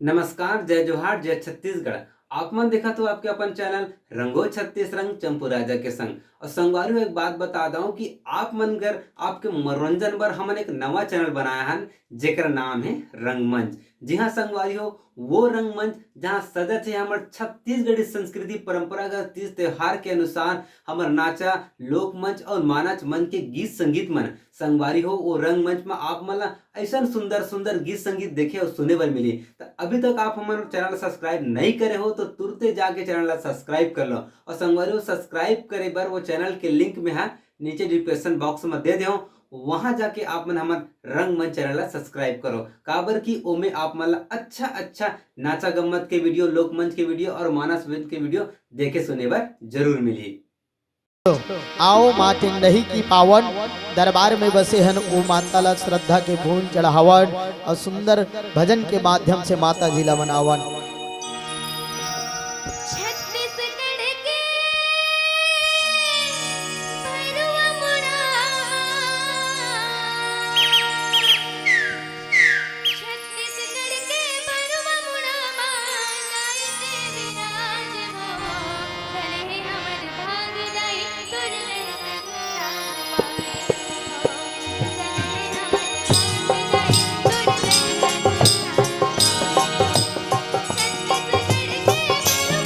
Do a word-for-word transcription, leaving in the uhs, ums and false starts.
नमस्कार, जय जोहार, जय छत्तीसगढ़। आप मन देखत हो आपके अपन चैनल रंगो छत्तीस रंग चंपू राजा के संग। और संगवारी हो, एक बात बता दऊं कि आप मन अगर आपके मनोरंजन बर हमन एक नवा चैनल बनाया हन, जेकर नाम है रंगमंच। जी हाँ संगवारी हो, वो रंगमंच जहाँ सजत है हमर छत्तीसगढ़ी संस्कृति, परंपरागत तीज त्योहार के अनुसार हमर नाचा, लोकमंच और मानाच मंच के गीत संगीत मन। संगवारी हो, वो रंगमंच में आप मन ला ऐसन सुंदर सुंदर गीत संगीत देखे और सुने बर मिली। तो अभी तक आप हमर चैनल सब्सक्राइब नहीं करे हो तो तुरते जाके चैनल ला सब्सक्राइब कर लो। और संगवारी हो, सब्सक्राइब करे बर वो चैनल के लिंक में है नीचे डिस्क्रिप्शन बॉक्स में दे दे हो, वहां जाके आप मन हमर रंगमंच चैनल ला सब्सक्राइब करो। काबर कि ओमे आप मन ला अच्छा अच्छा नाचा गम्मत के वीडियो, लोकमंच के वीडियो और मानस मंच के वीडियो देखे सुने बर जरूर मिली। आओ माँ टिंडही की पावन दरबार में बसे हन, ओ माता ला श्रद्धा के फूल चढ़ावन और सुंदर भजन के माध्यम से माता जी ला मनावन। छत्तीसगढ़ के भैरवा मुड़ा, छत्तीसगढ़ के भैरवा मुड़ा माँ, नाई ते विराज हो, रहे हमर भाग नाई, तोर दर्शन ना पाए हो, रहे हमर भाग नाई, तोर दर्शन ना पाए हो। छत्तीसगढ़ के भैरवा मुड़ा माँ, छत्तीसगढ़ के